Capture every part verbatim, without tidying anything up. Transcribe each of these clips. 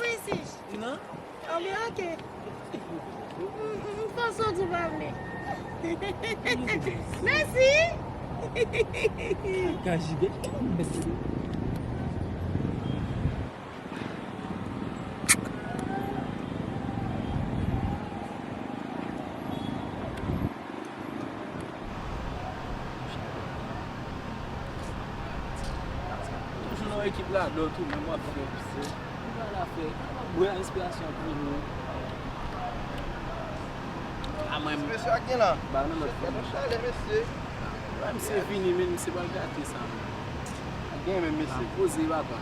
Mwen isi. Non? Anben, ok. M, m, m panse w di w pa vle. Mèsi. Gaji, gaji, mèsi. Toujou nan ekip la, dò tou, men m ap fè, se, m pa la fè, m ap bwè enspirasyon pou nou. A mwen, mesye a gen la. Ba nou lòt fwa. Mesye, mesye vini, men misye pral gate sa, men. Gen men, mesye. Poze, papa.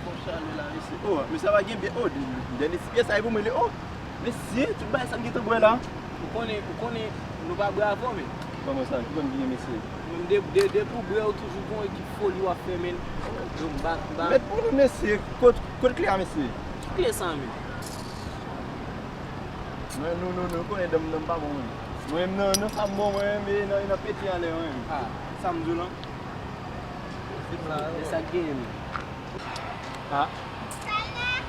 Bon chalè la, mesye. Oh, mesye, sa va gen byen. Oh, dènye ti pyès sa e pou mwen li. Oh, mesye, tout bagay sa m gentan bwè la. Ou konnen, ou konnen, nou pa bwè avè w, men. Kòman sa? Ki konn vini, mesye? Mwen, de, de, depi w bwè, ou toujou gon ekip foli w ap fè, men. Donk, m pa, m pa. Mèt pou nou, mesye. Kot, kot kle a, mesye? Ki kle sa, men? Mwen, nou, nou, nou konnen dan m, dan m pa bon, mwen. Mwen, nan, nan sa m bon, mwen, men nan, nan pete anlè, mwen. Ah, sa m di w lan. Se sa k genyen, men. Ah.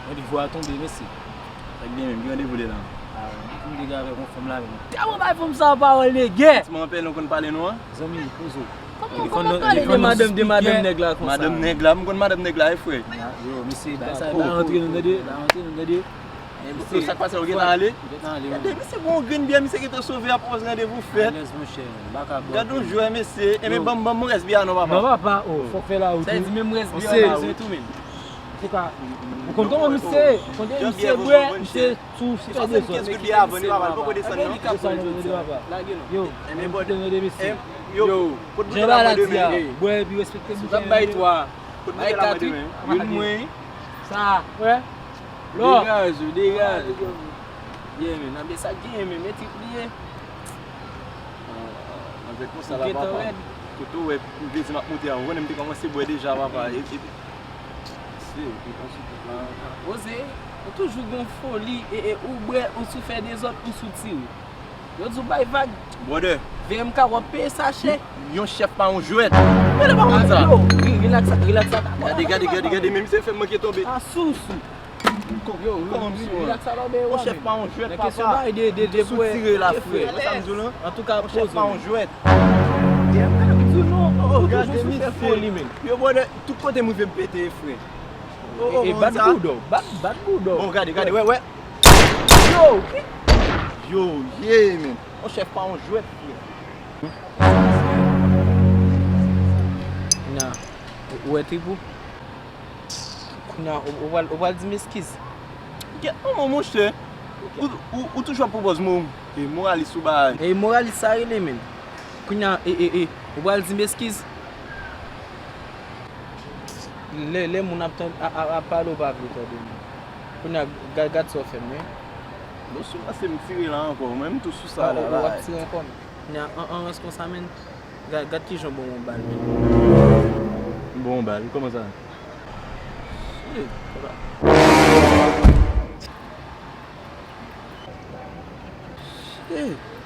Randevou a tonbe, mesye. Sa k genyen menm? Ki randevou li la? Ah, m te gen avèk yon fanm la, men. Tèlman bay fanm sa pawòl de gè! Ti manpè, nou konn pale nou an? Zanmi, poze w. Kòman, kòman pale de madanm, de madanm nèg la konsa? Madanm nèg la, m konn madanm nèg la, e frè. Yo, mesye, bay sa, bay rantre nou, tande, bay rantre nou, tande. Yo, sa k pase, ou gentan ale? Gentan ale, wi. Gade, mesye, gon grenn byè, mesye gentan sove, ap pòz randevou fèt. Alèz, monchè, m pa ka bwè. Gade yon jwè, mesye. Enben, ban m, ban m rès byè a non, papa. Non, papa, oh, fòk fè la ou tou. Sa vle di menm rès byè a ou bezwen tou, men. Antouka, ou konn kòman misye, ou konn misye bwè, misye sou, sou fè dezòd. Li pase m kenz goud byè avan, li pa pral poko desann, non. Desann, non, papa. Lage non. Yo, enben, bòdè, mesye. Yo, kot bouton la mwen demen? Bwè, epi respekte bouton. Si w t ap bay twa, kot bouton la mwen demen? Youn mwen. Sa, wè. Lò. Degaje w, degaje w. Yeah, men, nan men sa k genyen, men, men trip li ye. Anvè konsa la, papa. Kote w wè, m te di m ap monte a, ou konnen m te kòmanse bwè deja, papa. E, e, se, e, answit, la. Oze, ou toujou gon foli, e, e, ou bwè, ou sou fè dezòd, ou sou tire. Yo di w bay vag. Brother. V M K, w ap peye sa chè. Yon chèf pa yon jwèt. Men lè pa konn sa. Yo, ri-, rilaks, rilaks. Gade, gade, gade, gade, men misye fè m manke tonbe. A sousou. Yo, rilaks, sa pa byen. Yon chèf pa yon jwèt, papa. Kesyon bay de, de, de sou tire la, frè. Sa m di w lan. Antouka, yon chèf pa yon jwèt. M di w non, ou toujou sou fè foli, men. Yo, brother, tout kote m rive m pete, frè. E, e, bat bouda w, bat, bat bouda w. Bon, gade, gade, wè, wè. Yo! Yo, ye, men. Yon chèf pa yon jwèt, frè. Kounya, ou, ou wè trip ou? Kounya, ou, ou pral, ou pral di m eskiz? Kèt, non, monchè. Ou, ou, ou toujou ap pran pòz mo-, e, moralis ou bay. E, moralis sa rele, men. Kounya, e, e, e, ou pral di m eskiz? Lè, lè moun ap tann, a, a, ap pale, ou pa vle tande moun. Kounya, gad, gad sa w fè m, wi. Bon, si w panse m tire la ankò, mwen, m tou sou sa la, la. Ou ap tire ankò, men. Kounya, an, an rans konsa, men. Gad, gad kijan w ban m yon bal, men. M ban w yon bal, kòman sa? Shit, sa va. Shit.